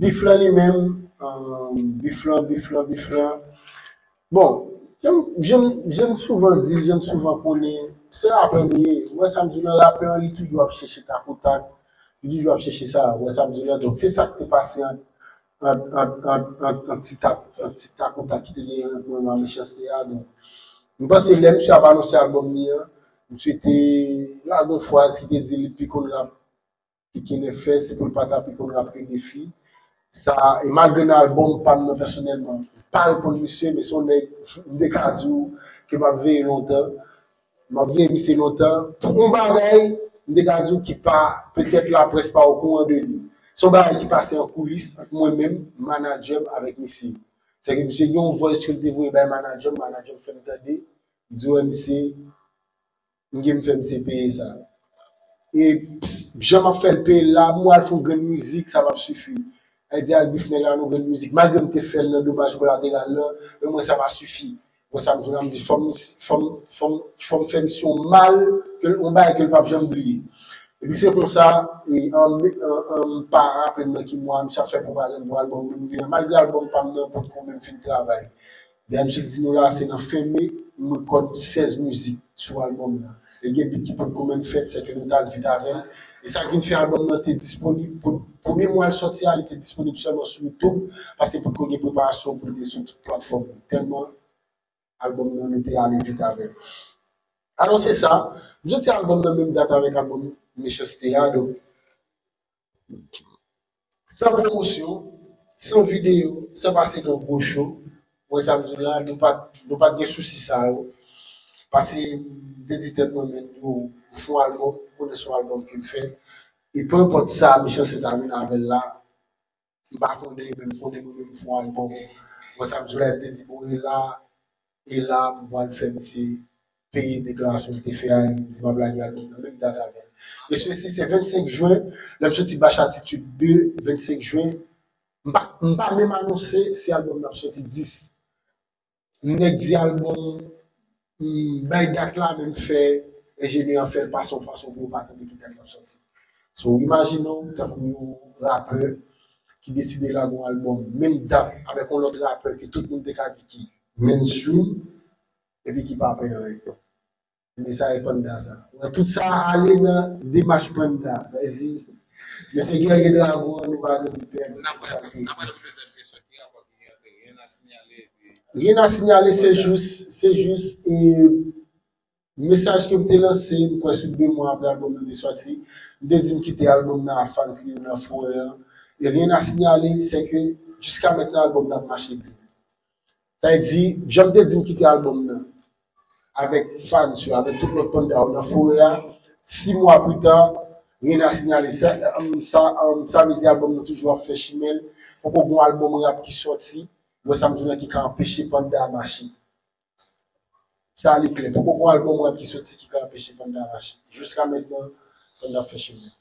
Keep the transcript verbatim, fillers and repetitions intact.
Bif lan li menm, um, bif lan, bif lan, bif lan. Bon, jan m, jan m souvan di, jan m souvan konnen, se rapè m ye. Ou wè sa m di w lan, rapè an, li toujou ap chèche takotak, li toujou ap chèche sa, ou wè sa m di w lan. Donk, se sa k te pase ant, ant, ant, ant, ant, ant ti tak, ant ti takotak ki te genyen ant mwen ak Mechanste a. Donk, m panse lè misye ap anonse albòm li an, misye te lage yon fraz ki te di li pi konn rap ki Kenèf fè, se pou l pa ta pi konn rap ke Defi. Sa, e malgre nan albòm pa m nan pèsonèlman, m pa reponn misye, men se yon nèg, m te ka di w ke m ap veye lontan. M ap veye misye lontan. Pou yon bagay, m te ka di w ki pa, petèt laprès pa okouran de li. Se yon bagay ki pase an koulis ant mwen menm, manadjè m avèk misye. Se ke misye gen yon voice ke l te voye bay manadjè m, manadjè m fè m tande, m di, wè, misye, m gen m fè misye peye sa. E jan m ap fè l peye l la, m al fè yon grenn mizik, sa p ap sifi. Ay di al bif nèg la yon grenn mizik. Malgre m te fè l nan domaj kolateral lan, men mwen sa pa sifi. Mwen sa m di la, m di fò m, fò m, fò m, fò m fè misye yon mal, ke l, yon bagay ke l p ap janm bliye. Epi se konsa, e, an, an, an, m pa raple m nan ki mwa, misye ap fè pwopagann pou albòm mwen, malgre albòm pa m nan potko menm fin travay. Dèyè misye di nou la, se nan fen me, m rekòd sèz mizik sou albòm nan. E gen bit ki potko menm fèt, sèke nou t al vit avè l. E sa k vin fè albòm nan te disponib, pou, premye mwa l sòti a, li te disponib sèlman sou YouTube, paske potko gen preparasyon pou l te sou tout platfòm. Tèlman albòm nan, nou te ale vit avè l. Alò, se sa, m soti albòm nan menm dat avèk albòm Mechanste a, donk, san pwomosyon, san videyo, san pase nan gwo show. Mwen, sa m di w la, nou pa t, nou pa t gen sousi sa yo. Paske m te di tèt mwen, men, yo, m fè yon albòm, m konnen se yon albòm ke m fè. E peu importe sa, Mechanste ta vin avè l la, m pa konnen, men m konnen mwen menm m fè yon albòm. Mwen, sa m di w la, m te di, bon, e la, e la, m pral fè misye peye deklarasyon li te fè a, li di m ap lage albòm nan menm dat avè l. Mesye, si se vennsenk jen, lè m soti Bach Attitude de, vennsenk jen, m pa, m pa menm anonse si albòm nan ap soti dis. M nèk di albòm, m bay dat la, men m fè enjenyè an fè l pase yon fason pou yo pa tande ki dat l ap soti. So, imajine w tankou yon rapè ki deside lage yon albòm, menm dat avèk yon lòt rapè ke tout moun te ka di ki mainstream, epi ki pa peye anyen. Men sa e Panda sa. Wè, tout sa ale nan demach Panda. Sa vle di, mesye Guerrier Dragon an, nou pa gen pou pèdi sa. N ap pale pou dezèm kesyon. Ki rapò ki gen ant Rien à signaler epi Rien à signaler, se jis, se jis, e, mesaj ke m te lanse, m kwè sou de mwa apre albòm nan te sòti, m te di m kite albòm nan a fans li yo nan forè an. E Rien à signaler, se ke jiska mentnan albòm nan ap mache byen. Sa vle di, jan m te di m kite albòm nan avèk fans yo, avèk tout lòt Panda yo nan forè a, sis mwa pita, Rien à signaler. Sa, um, sa, um, sa vle di albòm nan toujou ap fè chimen l. Poko gon albòm rap ki sòti, mwen sa m di w la, ki ka anpeche Panda mache. Sa li klè. Poko gon albòm rap ki sòti ki ka anpeche Panda mache. Jiska mentnan, Panda ap fè chimen l.